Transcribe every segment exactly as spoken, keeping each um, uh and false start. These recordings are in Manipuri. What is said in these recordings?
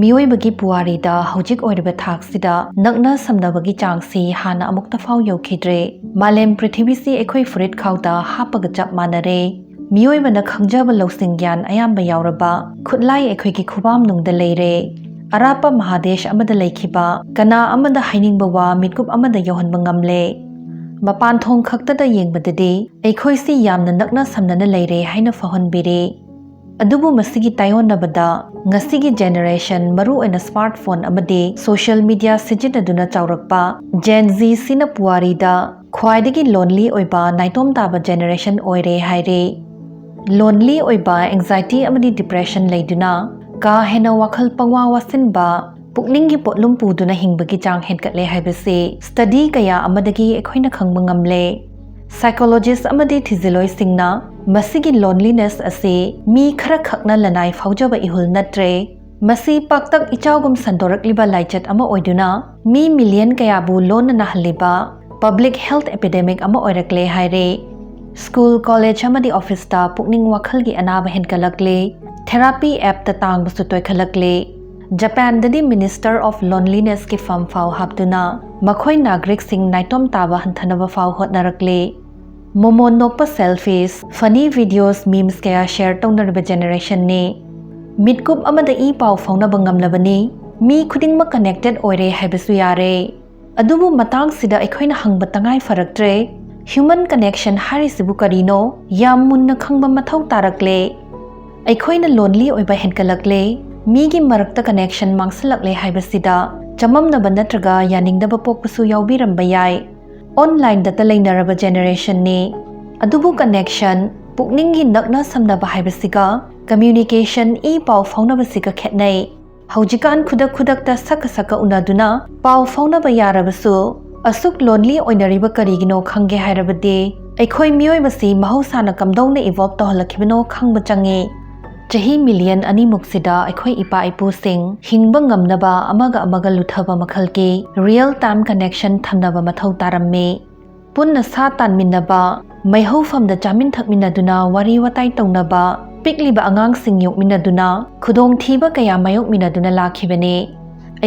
ꯃꯤꯑꯣꯏꯕꯒꯤ ꯄꯨꯋꯥꯔꯤꯗ ꯍꯧꯖꯤꯛ ꯑꯣꯏꯔꯤꯕ ꯊꯥꯛꯁꯤꯗ ꯅꯛꯅ ꯁꯝꯅꯕꯒꯤ ꯆꯥꯡꯁꯤ ꯍꯥꯟꯅ ꯑꯃꯨꯛꯇ ꯐꯥꯎ ꯌꯧꯈꯤꯗ꯭ꯔꯦ꯫ ꯃꯥꯂꯦꯝ ꯄ꯭ꯔꯤꯊꯤꯕꯤꯁꯤ ꯑꯩꯈꯣꯏ ꯐꯨꯔꯤꯠ ꯈꯥꯎꯗ ꯍꯥꯞꯄꯒ ꯆꯞ ꯃꯥꯟꯅꯔꯦ꯫ ꯃꯤꯑꯣꯏꯕꯅ ꯈꯪꯖꯕ ꯂꯧꯁꯤꯡ ꯒ꯭ꯌꯥꯟ ꯑꯌꯥꯝꯕ ꯌꯥꯎꯔꯕ ꯈꯨꯠꯂꯥꯏ ꯑꯩꯈꯣꯏꯒꯤ ꯈꯨꯕꯥꯝꯅꯨꯡꯗ ꯂꯩꯔꯦ꯫ ꯑꯔꯥꯞꯄ ꯃꯍꯥꯗꯦꯁ ꯑꯃꯗ ꯂꯩꯈꯤꯕ ꯀꯅꯥ ꯑꯃꯗ ꯍꯥꯏꯅꯤꯡꯕ ꯋꯥ ꯃꯤꯠꯀꯨꯞ ꯑꯃꯗ ꯌꯧꯍꯟꯕ ꯉꯝꯂꯦ꯫ ꯃꯄꯥꯟ ꯊꯣꯡ ꯈꯛꯇꯗ ꯌꯦꯡꯕꯗꯗꯤ ꯑꯩꯈꯣꯏꯁꯤ ꯌꯥꯝꯅ ꯅꯛꯅ ꯁꯝꯅꯅ ꯂꯩꯔꯦ ꯍꯥꯏꯅ ꯐꯥꯎꯍꯟꯕꯤꯔꯦ꯫ ꯑꯗꯨꯕꯨ ꯃꯁꯤꯒꯤ ꯇꯥꯏꯑꯣꯟꯅꯕꯗ ꯉꯁꯤꯒꯤ ꯖꯦꯅꯦꯔꯦꯁꯟ, ꯃꯔꯨꯑꯣꯏꯅ ꯁ꯭ꯃꯥꯔꯠꯐꯣꯟ ꯑꯃꯗꯤ ꯁꯣꯁꯤꯌꯦꯜ ꯃꯤꯗꯤꯌꯥ ꯁꯤꯖꯤꯟꯅꯗꯨꯅ ꯆꯥꯎꯔꯛꯄ Gen Z ꯁꯤꯅ ꯄꯨꯋꯥꯔꯤꯗ ꯈ꯭ꯋꯥꯏꯗꯒꯤ ꯂꯣꯟꯂꯤ ꯑꯣꯏꯕ ꯅꯥꯏꯇꯣꯝ ꯇꯥꯕ ꯖꯦꯅꯦꯔꯦꯁꯟ ꯑꯣꯏꯔꯦ ꯍꯥꯏꯔꯦ꯫ ꯂꯣꯟꯂꯤ ꯑꯣꯏꯕ, ꯑꯦꯡꯖꯥꯏꯇꯤ ꯑꯃꯗꯤ ꯗꯤꯄ꯭ꯔꯦꯁꯟ ꯂꯩꯗꯨꯅ ꯀꯥ ꯍꯦꯟꯅ ꯋꯥꯈꯜ ꯄꯪꯋꯥ ꯋꯥꯁꯤꯟꯕ, ꯄꯨꯛꯅꯤꯡꯒꯤ ꯄꯣꯠꯂꯨꯝ ꯄꯨꯗꯨꯅ ꯍꯤꯡꯕꯒꯤ ꯆꯥꯡ ꯍꯦꯟꯒꯠꯂꯦ ꯍꯥꯏꯕꯁꯤ ꯁ꯭ꯇꯗꯤ ꯀꯌꯥ ꯑꯃꯗꯒꯤ ꯑꯩꯈꯣꯏꯅ ꯈꯪꯕ ꯉꯝꯂꯦ꯫ ꯁꯥꯏꯀꯣꯂꯣꯖꯤꯁ ꯑꯃꯗꯤ ꯊꯤꯖꯤꯜꯂꯣꯏꯁꯤꯡꯅ ꯃꯁꯤꯒꯤ ꯂꯣꯟꯂꯤꯅꯦꯁ ꯑꯁꯤ ꯃꯤ ꯈꯔꯈꯛꯅ ꯂꯅꯥꯏ ꯐꯥꯎꯖꯕ ꯏꯍꯨꯜ ꯅꯠꯇ꯭ꯔꯦ, ꯃꯁꯤ ꯄꯥꯛꯇꯛ ꯏꯆꯥꯎꯒꯨꯝ ꯁꯟꯗꯣꯔꯛꯂꯤꯕ ꯂꯥꯏꯆꯠ ꯑꯃ ꯑꯣꯏꯗꯨꯅ ꯃꯤ ꯃꯤꯂꯤꯌꯟ ꯀꯌꯥꯕꯨ ꯂꯣꯟꯅ ꯅꯥꯍꯜꯂꯤꯕ ꯄꯕ꯭ꯂꯤꯛ ꯍꯦꯜꯊ ꯑꯦꯄꯤꯗꯦꯃꯤꯛ ꯑꯃ ꯑꯣꯏꯔꯛꯂꯦ ꯍꯥꯏꯔꯦ꯫ ꯁ꯭ꯀꯨꯜ, ꯀꯣꯂꯦꯖ ꯑꯃꯗꯤ ꯑꯣꯐꯤꯁꯇ ꯄꯨꯛꯅꯤꯡ ꯋꯥꯈꯜꯒꯤ ꯑꯅꯥꯕ ꯍꯦꯟꯒꯠꯂꯛꯂꯦ꯫ ꯊꯦꯔꯥꯄꯤ ꯑꯦꯞꯇ ꯇꯥꯡꯕꯁꯨ ꯇꯣꯏꯈꯠꯂꯛꯂꯦ꯫ ꯖꯄꯥꯟꯗꯗꯤ ꯃꯤꯅꯤꯁꯇꯔ ꯑꯣꯐ ꯂꯣꯟꯂꯤꯅꯦꯁꯀꯤ ꯐꯝ ꯐꯥꯎ ꯍꯥꯞꯇꯨꯅ ꯃꯈꯣꯏ ꯅꯥꯒꯔꯤꯛꯁꯤꯡ ꯅꯥꯏꯇꯣꯝ ꯇꯥꯕ ꯍꯟꯊꯅꯕ ꯐꯥꯎ ꯍꯣꯠꯅꯔꯛꯂꯦ꯫ ꯃꯣꯃꯣꯟ ꯅꯣꯛꯄ ꯁꯦꯜꯐꯤꯁ, ꯐꯅꯤ ꯚꯤꯗꯤꯑꯣꯁ, ꯃꯤꯝꯁ ꯀꯌꯥ ꯁꯦꯌꯔ ꯇꯧꯅꯔꯤꯕ ꯖꯦꯅꯦꯔꯦꯁꯟꯅꯤ꯫ ꯃꯤꯠꯀꯨꯞ ꯑꯃꯗ ꯏ ꯄꯥꯎ ꯐꯥꯎꯅꯕ ꯉꯝꯂꯕꯅꯤ꯫ ꯃꯤ ꯈꯨꯗꯤꯡꯃꯛ ꯀꯅꯦꯛꯇꯦꯠ ꯑꯣꯏꯔꯦ ꯍꯥꯏꯕꯁꯨ ꯌꯥꯔꯦ꯫ ꯑꯗꯨꯕꯨ ꯃꯇꯥꯡꯁꯤꯗ ꯑꯩꯈꯣꯏꯅ ꯍꯪꯕ ꯇꯉꯥꯏ ꯐꯔꯛꯇ꯭ꯔꯦ, ꯍ꯭ꯌꯨꯃꯟ ꯀꯅꯦꯛꯁꯟ ꯍꯥꯏꯔꯤꯁꯤꯕꯨ ꯀꯔꯤꯅꯣ? ꯌꯥꯝ ꯃꯨꯟꯅ ꯈꯪꯕ ꯃꯊꯧ ꯇꯥꯔꯛꯂꯦ꯫ ꯑꯩꯈꯣꯏꯅ ꯂꯣꯟꯂꯤ ꯑꯣꯏꯕ ꯍꯦꯟꯒꯠꯂꯛꯂꯦ, ꯃꯤꯒꯤ ꯃꯔꯛꯇ ꯀꯅꯦꯛꯁꯟ ꯃꯥꯡꯁꯤꯜꯂꯛꯂꯦ ꯍꯥꯏꯕꯁꯤꯗ ꯆꯃꯝꯅꯕ ꯅꯠꯇ꯭ꯔꯒ ꯌꯥꯅꯤꯡꯗꯕ ꯄꯣꯛꯄꯁꯨ ꯌꯥꯎꯕꯤꯔꯝꯕ ꯌꯥꯏ꯫ ꯑꯣꯟꯂꯥꯏꯟꯗꯇ ꯂꯩꯅꯔꯕ ꯖꯦꯅꯦꯔꯦꯁꯟꯅꯤ꯫ ꯑꯗꯨꯕꯨ ꯀꯅꯦꯛꯁꯟ, ꯄꯨꯛꯅꯤꯡꯒꯤ ꯅꯛꯅ ꯁꯝꯅꯕ ꯍꯥꯏꯕꯁꯤꯒ ꯀꯝꯃ꯭ꯌꯨꯅꯤꯀꯦꯁꯟ, ꯏ ꯄꯥꯎ ꯐꯥꯎꯅꯕꯁꯤꯒ ꯈꯦꯠꯅꯩ꯫ ꯍꯧꯖꯤꯛꯀꯥꯟ ꯈꯨꯗꯛ ꯈꯨꯗꯛꯇ ꯁꯛꯀ ꯁꯛꯀ ꯎꯅꯗꯨꯅ ꯄꯥꯎ ꯐꯥꯎꯅꯕ ꯌꯥꯔꯕꯁꯨ, ꯑꯁꯨꯛ ꯂꯣꯟꯂꯤ ꯑꯣꯏꯅꯔꯤꯕ ꯀꯔꯤꯒꯤꯅꯣ ꯈꯪꯒꯦ ꯍꯥꯏꯔꯕꯗꯤ, ꯑꯩꯈꯣꯏ ꯃꯤꯑꯣꯏꯕꯁꯤ ꯃꯍꯧꯁꯥꯅ ꯀꯝꯗꯧꯅ ꯏꯚꯣꯜꯕ ꯇꯧꯍꯜꯂꯛꯈꯤꯕꯅꯣ ꯈꯪꯕ ꯆꯪꯉꯤ꯫ ꯆꯍꯤ ꯃꯤꯂꯤꯌꯟ ꯑꯅꯤꯃꯨꯛꯁꯤꯗ ꯑꯩꯈꯣꯏ ꯏꯄꯥ ꯏꯄꯨꯁꯤꯡ ꯍꯤꯡꯕ ꯉꯝꯅꯕ ꯑꯃꯒ ꯑꯃꯒ ꯂꯨꯊꯕ ꯃꯈꯜꯒꯤ ꯔꯤꯌꯦꯜ ꯇꯥꯏꯝ ꯀꯅꯦꯛꯁꯟ ꯊꯝꯅꯕ ꯃꯊꯧ ꯇꯥꯔꯝꯃꯤ꯫ ꯄꯨꯟꯅ ꯁꯥ ꯇꯥꯟꯃꯤꯟꯅꯕ, ꯃꯩꯍꯧꯐꯝꯗ ꯆꯥꯃꯤꯟ ꯊꯛꯃꯤꯟꯅꯗꯨꯅ ꯋꯥꯔꯤ ꯋꯥꯇꯥꯏ ꯇꯧꯅꯕ, ꯄꯤꯛꯂꯤꯕ ꯑꯉꯥꯡꯁꯤꯡ ꯌꯣꯛꯃꯤꯟꯅꯗꯨꯅ ꯈꯨꯗꯣꯡꯊꯤꯕ ꯀꯌꯥ ꯃꯥꯌꯣꯛꯃꯤꯟꯅꯗꯨꯅ ꯂꯥꯛꯈꯤꯕꯅꯤ꯫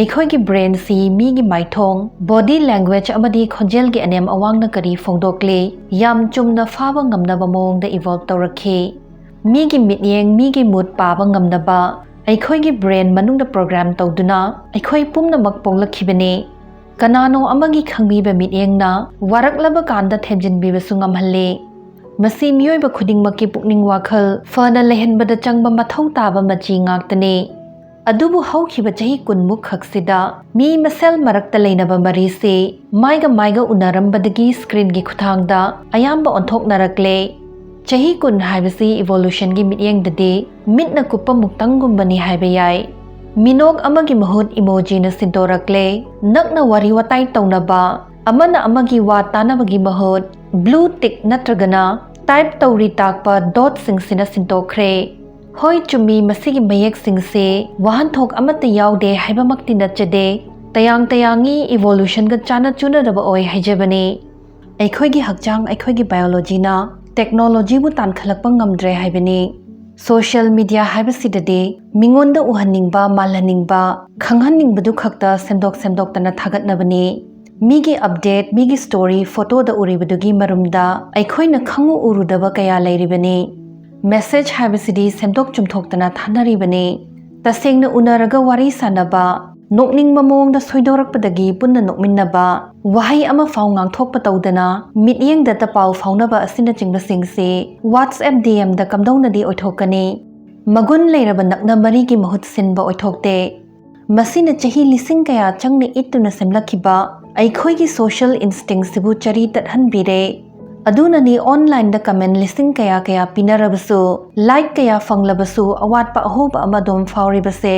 ꯑꯩꯈꯣꯏꯒꯤ ꯕ꯭ꯔꯦꯟꯁꯤ ꯃꯤꯒꯤ ꯃꯥꯏꯊꯣꯡ, ꯕꯣꯗꯤ ꯂꯦꯡꯒ꯭ꯋꯦꯖ ꯑꯃꯗꯤ ꯈꯣꯟꯖꯦꯜꯒꯤ ꯑꯅꯦꯝ ꯑꯋꯥꯡꯅ ꯀꯔꯤ ꯐꯣꯡꯗꯣꯛꯂꯤ, ꯌꯥꯝ ꯆꯨꯝꯅ ꯐꯥꯕ ꯉꯝꯅꯕ ꯃꯑꯣꯡꯗ ꯏꯚꯣꯜꯕ ꯇꯧꯔꯛꯈꯤ꯫ ꯃꯤꯒꯤ ꯃꯤꯠꯌꯦꯡ, ꯃꯤꯒꯤ ꯃꯨꯗ ꯄꯥꯕ ꯉꯝꯅꯕ ꯑꯩꯈꯣꯏꯒꯤ ꯕ꯭ꯔꯦꯟ ꯃꯅꯨꯡꯗ ꯄ꯭ꯔꯣꯒ꯭ꯔꯥꯝ ꯇꯧꯗꯨꯅ ꯑꯩꯈꯣꯏ ꯄꯨꯝꯅꯃꯛ ꯄꯣꯛꯂꯛꯈꯤꯕꯅꯤ꯫ ꯀꯅꯥꯅꯣ ꯑꯃꯒꯤ ꯈꯪꯕꯤꯕ ꯃꯤꯠꯌꯦꯡꯅ ꯋꯥꯔꯛꯂꯕ ꯀꯥꯟꯗ ꯊꯦꯝꯖꯤꯟꯕꯤꯕꯁꯨ ꯉꯝꯍꯜꯂꯤ꯫ ꯃꯁꯤ ꯃꯤꯑꯣꯏꯕ ꯈꯨꯗꯤꯡꯃꯛꯀꯤ ꯄꯨꯛꯅꯤꯡ ꯋꯥꯈꯜ ꯐꯅ ꯂꯩꯍꯟꯕꯗ ꯆꯪꯕ ꯃꯊꯧ ꯇꯥꯕ ꯃꯆꯤ ꯉꯥꯛꯇꯅꯤ꯫ ꯑꯗꯨꯕꯨ ꯍꯧꯈꯤꯕ ꯆꯍꯤ ꯀꯨꯟꯃꯨꯛ ꯈꯛꯁꯤꯗ ꯃꯤ ꯃꯁꯦꯜ ꯃꯔꯛꯇ ꯂꯩꯅꯕ ꯃꯔꯤꯁꯤ ꯃꯥꯏꯒ ꯃꯥꯏꯒ ꯎꯅꯔꯝꯕꯗꯒꯤ ꯁ꯭ꯀ꯭ꯔꯤꯟꯒꯤ ꯈꯨꯠꯊꯥꯡꯗ ꯑꯌꯥꯝꯕ ꯑꯣꯟꯊꯣꯛꯅꯔꯛꯂꯦ꯫ ꯆꯍꯤ ꯀꯨꯟ ꯍꯥꯏꯕꯁꯤ ꯏꯚꯣꯂꯨꯁꯟꯒꯤ ꯃꯤꯠꯌꯦꯡꯗꯗꯤ ꯃꯤꯠꯅ ꯀꯨꯞꯄ ꯃꯨꯛꯇꯪꯒꯨꯝꯕꯅꯤ ꯍꯥꯏꯕ ꯌꯥꯏ꯫ ꯃꯤꯅꯣꯛ ꯑꯃꯒꯤ ꯃꯍꯨꯠ ꯏꯃꯣꯖꯤꯅ ꯁꯤꯟꯗꯣꯔꯛꯂꯦ꯫ ꯅꯛꯅ ꯋꯥꯔꯤ ꯋꯥꯇꯥꯏ ꯇꯧꯅꯕ, ꯑꯃꯅ ꯑꯃꯒꯤ ꯋꯥ ꯇꯥꯅꯕꯒꯤ ꯃꯍꯨꯠ ꯕ꯭ꯂꯨ ꯇꯤꯛ ꯅꯠꯇ꯭ꯔꯒꯅ ꯇꯥꯏꯞ ꯇꯧꯔꯤ ꯇꯥꯛꯄ ꯗꯣꯠꯁꯤꯡꯁꯤꯅ ꯁꯤꯟꯗꯣꯛꯈ꯭ꯔꯦ꯫ ꯍꯣꯏ, ꯆꯨꯝꯃꯤ, ꯃꯁꯤꯒꯤ ꯃꯌꯦꯛꯁꯤꯡꯁꯦ ꯋꯥꯍꯟꯊꯣꯛ ꯑꯃꯠꯇ ꯌꯥꯎꯗꯦ ꯍꯥꯏꯕꯃꯛꯇꯤ ꯅꯠꯆꯗꯦ꯫ ꯇꯌꯥꯡ ꯇꯌꯥꯡꯉꯤ, ꯏꯚꯣꯂꯨꯁꯟꯒ ꯆꯥꯟꯅ ꯆꯨꯅꯗꯕ ꯑꯣꯏ ꯍꯥꯏꯖꯕꯅꯤ꯫ ꯑꯩꯈꯣꯏꯒꯤ ꯍꯛꯆꯥꯡ, ꯑꯩꯈꯣꯏꯒꯤ ꯕꯥꯏꯑꯣꯂꯣꯖꯤꯅ ꯇꯦꯛꯅꯣꯂꯣꯖꯤꯕꯨ ꯇꯥꯟꯈꯠꯂꯛꯄ ꯉꯝꯗ꯭ꯔꯦ ꯍꯥꯏꯕꯅꯤ꯫ ꯁꯣꯁꯤꯌꯦꯜ ꯃꯤꯗꯤꯌꯥ ꯍꯥꯏꯕꯁꯤꯗꯗꯤ ꯃꯤꯉꯣꯟꯗ ꯎꯍꯟꯅꯤꯡꯕ, ꯃꯥꯜꯍꯟꯅꯤꯡꯕ, ꯈꯪꯍꯟꯅꯤꯡꯕꯗꯨ ꯈꯛꯇ ꯁꯦꯝꯗꯣꯛ ꯁꯦꯝꯗꯣꯛꯇꯅ ꯊꯥꯒꯠꯅꯕꯅꯤ꯫ ꯃꯤꯒꯤ ꯑꯞꯗꯦꯠ, ꯃꯤꯒꯤ ꯁ꯭ꯇꯣꯔꯤ, ꯐꯣꯇꯣꯗ ꯎꯔꯤꯕꯗꯨꯒꯤ ꯃꯔꯨꯝꯗ ꯑꯩꯈꯣꯏꯅ ꯈꯪꯎ ꯎꯔꯨꯗꯕ ꯀꯌꯥ ꯂꯩꯔꯤꯕꯅꯤ꯫ ꯃꯦꯁꯦꯖ ꯍꯥꯏꯕꯁꯤꯗꯤ ꯁꯦꯝꯗꯣꯛ ꯆꯨꯝꯊꯣꯛꯇꯅ ꯊꯥꯅꯔꯤꯕꯅꯤ꯫ ꯇꯁꯦꯡꯅ ꯎꯅꯔꯒ ꯋꯥꯔꯤ ꯁꯥꯅꯕ, ꯅꯣꯛꯅꯤꯡꯕ ꯃꯑꯣꯡꯗ ꯁꯣꯏꯗꯣꯔꯛꯄꯗꯒꯤ ꯄꯨꯟꯅ ꯅꯣꯛꯃꯤꯟꯅꯕ, ꯋꯥꯍꯩ ꯑꯃ ꯐꯥꯎ ꯉꯥꯡꯊꯣꯛꯄ ꯇꯧꯗꯅ ꯃꯤꯠꯌꯦꯡꯗꯇ ꯄꯥꯎ ꯐꯥꯎꯅꯕ ꯑꯁꯤꯅꯆꯤꯡꯕꯁꯤꯡꯁꯤ WhatsApp D M ꯗ ꯀꯝꯗꯧꯅꯗꯤ ꯑꯣꯏꯊꯣꯛꯀꯅꯤ? ꯃꯒꯨꯟ ꯂꯩꯔꯕ ꯅꯛꯅ ꯃꯔꯤꯒꯤ ꯃꯍꯨꯠ ꯁꯤꯟꯕ ꯑꯣꯏꯊꯣꯛꯇꯦ꯫ ꯃꯁꯤꯅ ꯆꯍꯤ ꯂꯤꯁꯤꯡ ꯀꯌꯥ ꯆꯪꯅ ꯏꯠꯇꯨꯅ ꯁꯦꯝꯂꯛꯈꯤꯕ ꯑꯩꯈꯣꯏꯒꯤ ꯁꯣꯁꯤꯌꯦꯜ ꯏꯟꯁꯇꯤꯡꯁꯤꯕꯨ ꯆꯔꯤ ꯇꯠꯍꯟꯕꯤꯔꯦ꯫ ꯑꯗꯨꯅꯅꯤ ꯑꯣꯟꯂꯥꯏꯟꯗ ꯀꯃꯦꯟ ꯂꯤꯁꯤꯡ ꯀꯌꯥ ꯀꯌꯥ ꯄꯤꯅꯔꯕꯁꯨ, ꯂꯥꯏꯛ ꯀꯌꯥ ꯐꯪꯂꯕꯁꯨ, ꯑꯋꯥꯠꯄ ꯑꯍꯣꯕ ꯑꯃ ꯑꯗꯨꯝ ꯐꯥꯎꯔꯤꯕꯁꯦ꯫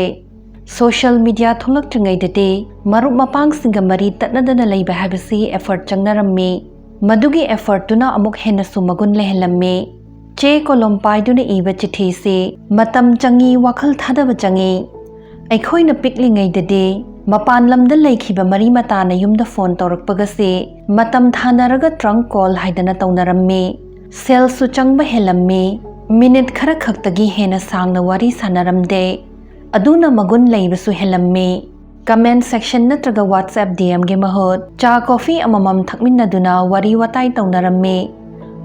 ꯁꯣꯁꯤꯌꯦꯜ ꯃꯤꯗꯤꯌꯥ ꯊꯣꯛꯂꯛꯇ꯭ꯔꯤꯉꯩꯗꯗꯤ ꯃꯔꯨꯞ ꯃꯄꯥꯡꯁꯤꯡꯒ ꯃꯔꯤ ꯇꯠꯅꯗꯅ ꯂꯩꯕ ꯍꯥꯏꯕꯁꯤ ꯑꯦꯐꯔꯠ ꯆꯪꯅꯔꯝꯃꯤ꯫ ꯃꯗꯨꯒꯤ ꯑꯦꯐꯔꯠꯇꯨꯅ ꯑꯃꯨꯛ ꯍꯦꯟꯅꯁꯨ ꯃꯒꯨꯟ ꯂꯩꯍꯜꯂꯝꯃꯤ꯫ ꯆꯦ ꯀꯣꯂꯣꯝ ꯄꯥꯏꯗꯨꯅ ꯏꯕ ꯆꯤꯊꯤꯁꯤ ꯃꯇꯝ ꯆꯪꯏ, ꯋꯥꯈꯜ ꯊꯥꯗꯕ ꯆꯪꯏ꯫ ꯑꯩꯈꯣꯏꯅ ꯄꯤꯛꯂꯤꯉꯩꯗꯗꯤ ꯃꯄꯥꯟ ꯂꯝꯗ ꯂꯩꯈꯤꯕ ꯃꯔꯤ ꯃꯇꯥꯅ ꯌꯨꯝꯗ ꯐꯣꯟ ꯇꯧꯔꯛꯄꯒꯁꯤ ꯃꯇꯝ ꯊꯥꯅꯔꯒ ꯇ꯭ꯔꯪꯛ ꯀꯣꯜ ꯍꯥꯏꯗꯅ ꯇꯧꯅꯔꯝꯃꯤ꯫ ꯁꯦꯜꯁꯨ ꯆꯪꯕ ꯍꯦꯜꯂꯝꯃꯤ꯫ ꯃꯤꯅꯤꯠ ꯈꯔ ꯈꯛꯇꯒꯤ ꯍꯦꯟꯅ ꯁꯥꯡꯅ ꯋꯥꯔꯤ ꯁꯥꯟꯅꯔꯝꯗꯦ꯫ ꯑꯗꯨꯅ ꯃꯒꯨꯟ ꯂꯩꯕꯁꯨ ꯍꯦꯜꯂꯝꯃꯤ꯫ ꯀꯃꯦꯟ ꯁꯦꯛꯁꯟ ꯅꯠꯇ꯭ꯔꯒ WhatsApp DMꯒꯤ ꯃꯍꯨꯠ ꯆꯥ ꯀꯣꯐꯤ ꯑꯃꯃꯝ ꯊꯛꯃꯤꯟꯅꯗꯨꯅ ꯋꯥꯔꯤ ꯋꯥꯇꯥꯏ ꯇꯧꯅꯔꯝꯃꯤ꯫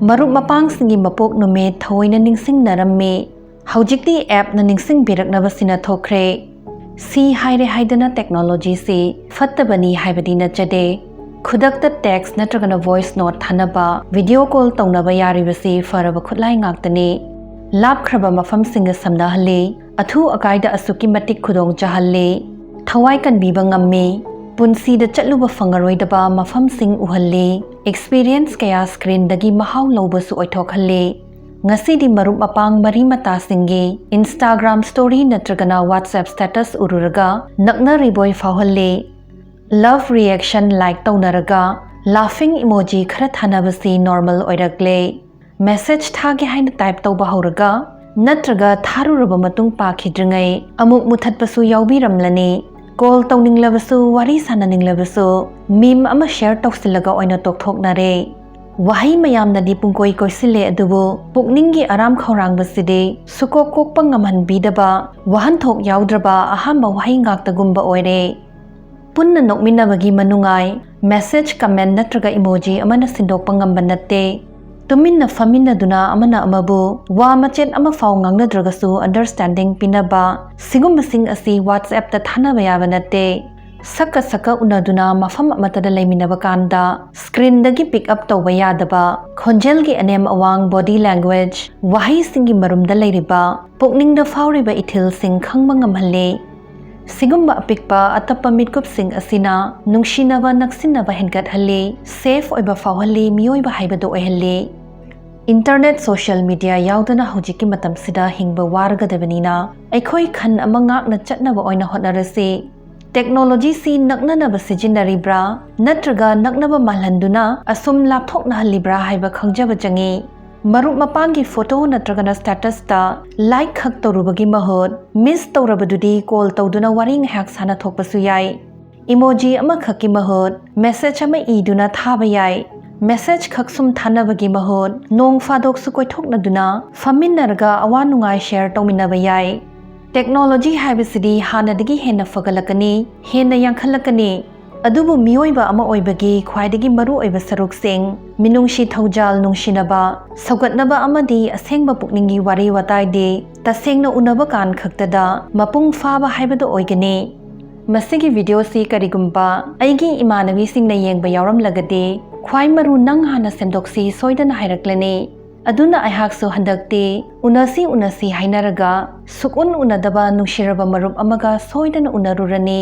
ꯃꯔꯨꯞ ꯃꯄꯥꯡꯁꯤꯡꯒꯤ ꯃꯄꯣꯛ ꯅꯨꯃꯤꯠ ꯊꯑꯣꯏꯅ ꯅꯤꯡꯁꯤꯡꯅꯔꯝꯃꯤ꯫ ꯍꯧꯖꯤꯛꯇꯤ ꯑꯦꯞꯅ ꯅꯤꯡꯁꯤꯡꯕꯤꯔꯛꯅꯕꯁꯤꯅ ꯊꯣꯛꯈ꯭ꯔꯦ꯫ ꯁꯤ ꯍꯥꯏꯔꯦ ꯍꯥꯏꯗꯅ ꯇꯦꯛꯅꯣꯂꯣꯖꯤꯁꯤ ꯐꯠꯇꯕꯅꯤ ꯍꯥꯏꯕꯗꯤ ꯅꯠꯆꯗꯦ꯫ ꯈꯨꯗꯛꯇ ꯇꯦꯛꯁ ꯅꯠꯇ꯭ꯔꯒꯅ ꯚꯣꯏꯁ ꯅꯣꯠ ꯊꯥꯅꯕ, ꯚꯤꯗꯤꯑꯣ ꯀꯣꯜ ꯇꯧꯅꯕ ꯌꯥꯔꯤꯕꯁꯤ ꯐꯔꯕ ꯈꯨꯠꯂꯥꯏ ꯉꯥꯛꯇꯅꯤ꯫ ꯂꯥꯞꯈ꯭ꯔꯕ ꯃꯐꯝꯁꯤꯡꯒ ꯁꯝꯅꯍꯜꯂꯤ, ꯑꯊꯨ ꯑꯀꯥꯏꯗ ꯑꯁꯨꯛꯀꯤ ꯃꯇꯤꯛ ꯈꯨꯗꯣꯡ ꯆꯥꯍꯜꯂꯤ, ꯊꯋꯥꯏ ꯀꯟꯕꯤꯕ ꯉꯝꯃꯤ, ꯄꯨꯟꯁꯤꯗ ꯆꯠꯂꯨꯕ ꯐꯪꯉꯔꯣꯏꯗꯕ ꯃꯐꯝꯁꯤꯡ ꯎꯍꯜꯂꯤ, ꯑꯦꯛꯁꯄꯤꯔꯤꯌꯦꯟꯁ ꯀꯌꯥ ꯁ꯭ꯀ꯭ꯔꯤꯟꯗꯒꯤ ꯃꯍꯥꯎ ꯂꯧꯕꯁꯨ ꯑꯣꯏꯊꯣꯛꯍꯜꯂꯤ꯫ ꯉꯁꯤꯗꯤ ꯃꯔꯨꯞ ꯃꯄꯥꯡ ꯃꯔꯤ ꯃꯇꯥꯁꯤꯡꯒꯤ Instagram story ꯅꯠꯇ꯭ꯔꯒꯅ WhatsApp status ꯎꯔꯨꯔꯒ ꯅꯛꯅꯔꯤꯕꯣꯏ ꯐꯥꯎꯍꯜꯂꯤ꯫ ꯂꯚ ꯔꯤꯌꯦꯛꯁꯟ ꯂꯥꯏꯛ ꯇꯧꯅꯔꯒ ꯂꯥꯐꯤꯡ ꯏꯃꯣꯖꯤ ꯈꯔ ꯊꯥꯅꯕꯁꯤ ꯅꯣꯔꯃꯦꯜ ꯑꯣꯏꯔꯛꯂꯦ꯫ ꯃꯦꯁꯦꯖ ꯊꯥꯒꯦ ꯍꯥꯏꯅ ꯇꯥꯏꯞ ꯇꯧꯕ ꯍꯧꯔꯒ ꯅꯠꯇ꯭ꯔꯒ ꯊꯥꯔꯨꯔꯕ ꯃꯇꯨꯡ ꯄꯥꯈꯤꯗ꯭ꯔꯤꯉꯩ ꯑꯃꯨꯛ ꯃꯨꯊꯠꯄꯁꯨ ꯌꯥꯎꯕꯤꯔꯝꯂꯅꯤ꯫ ꯀꯣꯜ ꯇꯧꯅꯤꯡꯂꯕꯁꯨ, ꯋꯥꯔꯤ ꯁꯥꯟꯅꯅꯤꯡꯂꯕꯁꯨ, ꯃꯤꯝ ꯑꯃ ꯁꯦꯌꯔ ꯇꯧꯁꯤꯜꯂꯒ ꯑꯣꯏꯅ ꯇꯣꯛꯊꯣꯛꯅꯔꯦ꯫ ꯋꯥꯍꯩ ꯃꯌꯥꯝꯅꯗꯤ ꯄꯨꯡꯀꯣꯏ ꯀꯣꯏꯁꯤꯜꯂꯦ, ꯑꯗꯨꯕꯨ ꯄꯨꯛꯅꯤꯡꯒꯤ ꯑꯔꯥꯝ ꯈꯧꯔꯥꯡꯕꯁꯤꯗꯤ ꯁꯨꯀꯣꯛ ꯀꯣꯛꯄ ꯉꯝꯍꯟꯕꯤꯗꯕ, ꯋꯥꯍꯟꯊꯣꯛ ꯌꯥꯎꯗ꯭ꯔꯕ ꯑꯍꯥꯟꯕ ꯋꯥꯍꯩ ꯉꯥꯛꯇꯒꯨꯝꯕ ꯑꯣꯏꯔꯦ꯫ ꯄꯨꯟꯅ ꯅꯣꯛꯃꯤꯟꯅꯕꯒꯤ ꯃꯅꯨꯡꯉꯥꯏ ꯃꯦꯁꯦꯖ, ꯀꯃꯦꯟ ꯅꯠꯇ꯭ꯔꯒ ꯏꯃꯣꯖꯤ ꯑꯃꯅ ꯁꯤꯟꯗꯣꯛꯄ ꯉꯝꯕ ꯅꯠꯇꯦ꯫ ꯇꯨꯃꯤꯟꯅ ꯐꯝꯃꯤꯟꯅꯗꯨꯅ ꯑꯃꯅ ꯑꯃꯕꯨ ꯋꯥ ꯃꯆꯦꯠ ꯑꯃ ꯐꯥꯎ ꯉꯥꯡꯅꯗ꯭ꯔꯒꯁꯨ ꯑꯟꯗꯔꯁ꯭ꯇꯦꯟꯗꯤꯡ ꯄꯤꯅꯕ, ꯁꯤꯒꯨꯝꯕꯁꯤꯡ ꯑꯁꯤ WhatsAppꯇ ꯊꯥꯅꯕ ꯌꯥꯕ ꯅꯠꯇꯦ꯫ ꯁꯛꯀ ꯁꯛꯀ ꯎꯅꯗꯨꯅ ꯃꯐꯝ ꯑꯃꯠꯇꯗ ꯂꯩꯃꯤꯟꯅꯕ ꯀꯥꯟꯗ ꯁ꯭ꯀ꯭ꯔꯤꯟꯗꯒꯤ ꯄꯤꯛ ꯑꯞ ꯇꯧꯕ ꯌꯥꯗꯕ, ꯈꯣꯟꯖꯦꯜꯒꯤ ꯑꯅꯦꯝ ꯑꯋꯥꯡ, ꯕꯣꯗꯤ ꯂꯦꯡꯒ꯭ꯋꯦꯖ, ꯋꯥꯍꯩꯁꯤꯡꯒꯤ ꯃꯔꯨꯝꯗ ꯂꯩꯔꯤꯕ ꯄꯨꯛꯅꯤꯡꯗ ꯐꯥꯎꯔꯤꯕ ꯏꯊꯤꯜꯁꯤꯡ ꯈꯪꯕ ꯉꯝꯍꯜꯂꯤ꯫ ꯁꯤꯒꯨꯝꯕ ꯑꯄꯤꯛꯄ ꯑꯇꯞꯄ ꯃꯤꯠꯀꯨꯞꯁꯤꯡ ꯑꯁꯤꯅ ꯅꯨꯡꯁꯤꯅꯕ, ꯅꯛꯁꯤꯟꯅꯕ ꯍꯦꯟꯒꯠꯍꯜꯂꯤ, ꯁꯦꯐ ꯑꯣꯏꯕ ꯐꯥꯎꯍꯜꯂꯤ, ꯃꯤꯑꯣꯏꯕ ꯍꯥꯏꯕꯗꯨ ꯑꯣꯏꯍꯜꯂꯤ꯫ ꯏꯟꯇꯔꯅꯦꯠ, ꯁꯣꯁꯤꯌꯦꯜ ꯃꯤꯗꯤꯌꯥ ꯌꯥꯎꯗꯅ ꯍꯧꯖꯤꯛꯀꯤ ꯃꯇꯝꯁꯤꯗ ꯍꯤꯡꯕ ꯋꯥꯔꯒꯗꯕꯅꯤꯅ, ꯑꯩꯈꯣꯏ ꯈꯟ ꯑꯃ ꯉꯥꯛꯅ ꯆꯠꯅꯕ ꯑꯣꯏꯅ ꯍꯣꯠꯅꯔꯁꯤ꯫ ꯇꯦꯛꯅꯣꯂꯣꯖꯤꯁꯤ ꯅꯛꯅꯅꯕ ꯁꯤꯖꯤꯟꯅꯔꯤꯕ꯭ꯔꯥ, ꯅꯠꯇ꯭ꯔꯒ ꯅꯛꯅꯕ ꯃꯥꯜꯍꯟꯗꯨꯅ ꯑꯁꯨꯝ ꯂꯥꯞꯊꯣꯛꯅꯍꯜꯂꯤꯕ꯭ꯔꯥ ꯍꯥꯏꯕ ꯈꯪꯖꯕ ꯆꯪꯏ꯫ ꯃꯔꯨꯞ ꯃꯄꯥꯡꯒꯤ ꯐꯣꯇꯣ ꯅꯠꯇ꯭ꯔꯒꯅ ꯁ꯭ꯇꯦꯇꯁꯇ ꯂꯥꯏꯛ ꯈꯛ ꯇꯧꯔꯨꯕꯒꯤ ꯃꯍꯨꯠ, ꯃꯤꯁ ꯇꯧꯔꯕꯗꯨꯗꯤ ꯀꯣꯜ ꯇꯧꯗꯨꯅ ꯋꯥꯔꯤ ꯉꯥꯏꯍꯥꯛ ꯁꯥꯟꯅꯊꯣꯛꯄꯁꯨ ꯌꯥꯏ꯫ ꯏꯃꯣꯖꯤ ꯑꯃꯈꯛꯀꯤ ꯃꯍꯨꯠ, ꯃꯦꯁꯦꯖ ꯑꯃ ꯏꯗꯨꯅ ꯊꯥꯕ ꯌꯥꯏ꯫ ꯃꯦꯁꯦꯖ ꯈꯛ ꯁꯨꯝ ꯊꯥꯅꯕꯒꯤ ꯃꯍꯨꯠ ꯅꯣꯡ ꯐꯥꯗꯣꯛꯁꯨ ꯀꯣꯏꯊꯣꯛꯅꯗꯨꯅ ꯐꯝꯃꯤꯟꯅꯔꯒ ꯑꯋꯥ ꯅꯨꯡꯉꯥꯏ ꯁꯦꯌꯔ ꯇꯧꯃꯤꯟꯅꯕ ꯌꯥꯏ꯫ ꯇꯦꯛꯅꯣꯂꯣꯖꯤ ꯍꯥꯏꯕꯁꯤꯗꯤ ꯍꯥꯟꯅꯗꯒꯤ ꯍꯦꯟꯅ ꯐꯒꯠꯂꯛꯀꯅꯤ, ꯍꯦꯟꯅ ꯌꯥꯡꯈꯠꯂꯛꯀꯅꯤ꯫ ꯑꯗꯨꯕꯨ ꯃꯤꯑꯣꯏꯕ ꯑꯃ ꯑꯣꯏꯕꯒꯤ ꯈ꯭ꯋꯥꯏꯗꯒꯤ ꯃꯔꯨꯑꯣꯏꯕ ꯁꯔꯨꯛꯁꯤꯡ, ꯃꯤꯅꯨꯡꯁꯤ, ꯊꯧꯖꯥꯜ, ꯅꯨꯡꯁꯤꯅꯕ, ꯁꯧꯒꯠꯅꯕ ꯑꯃꯗꯤ ꯑꯁꯦꯡꯕ ꯄꯨꯛꯅꯤꯡꯒꯤ ꯋꯥꯔꯤ ꯋꯥꯇꯥꯏꯗꯤ ꯇꯁꯦꯡꯅ ꯎꯅꯕ ꯀꯥꯟ ꯈꯛꯇꯗ ꯃꯄꯨꯡ ꯐꯥꯕ ꯍꯥꯏꯕꯗꯨ ꯑꯣꯏꯒꯅꯤ꯫ ꯃꯁꯤꯒꯤ ꯚꯤꯗꯤꯑꯣꯁꯤ ꯀꯔꯤꯒꯨꯝꯕ ꯑꯩꯒꯤ ꯏꯃꯥꯟꯅꯕꯤꯁꯤꯡꯅ ꯌꯦꯡꯕ ꯌꯥꯎꯔꯝꯂꯒꯗꯤ, "ꯈ꯭ꯋꯥꯏ ꯃꯔꯨ ꯅꯪ ꯍꯥꯟꯅ ꯁꯦꯝꯗꯣꯛꯁꯤ" ꯁꯣꯏꯗꯅ ꯍꯥꯏꯔꯛꯂꯅꯤ꯫ ꯑꯗꯨꯅ ꯑꯩꯍꯥꯛꯁꯨ ꯍꯟꯗꯛꯇꯤ ꯎꯅꯁꯤ ꯎꯅꯁꯤ ꯍꯥꯏꯅꯔꯒ ꯁꯨꯛꯎꯟ ꯎꯅꯗꯕ ꯅꯨꯡꯁꯤꯔꯕ ꯃꯔꯨꯞ ꯑꯃꯒ ꯁꯣꯏꯗꯅ ꯎꯅꯔꯨꯔꯅꯤ꯫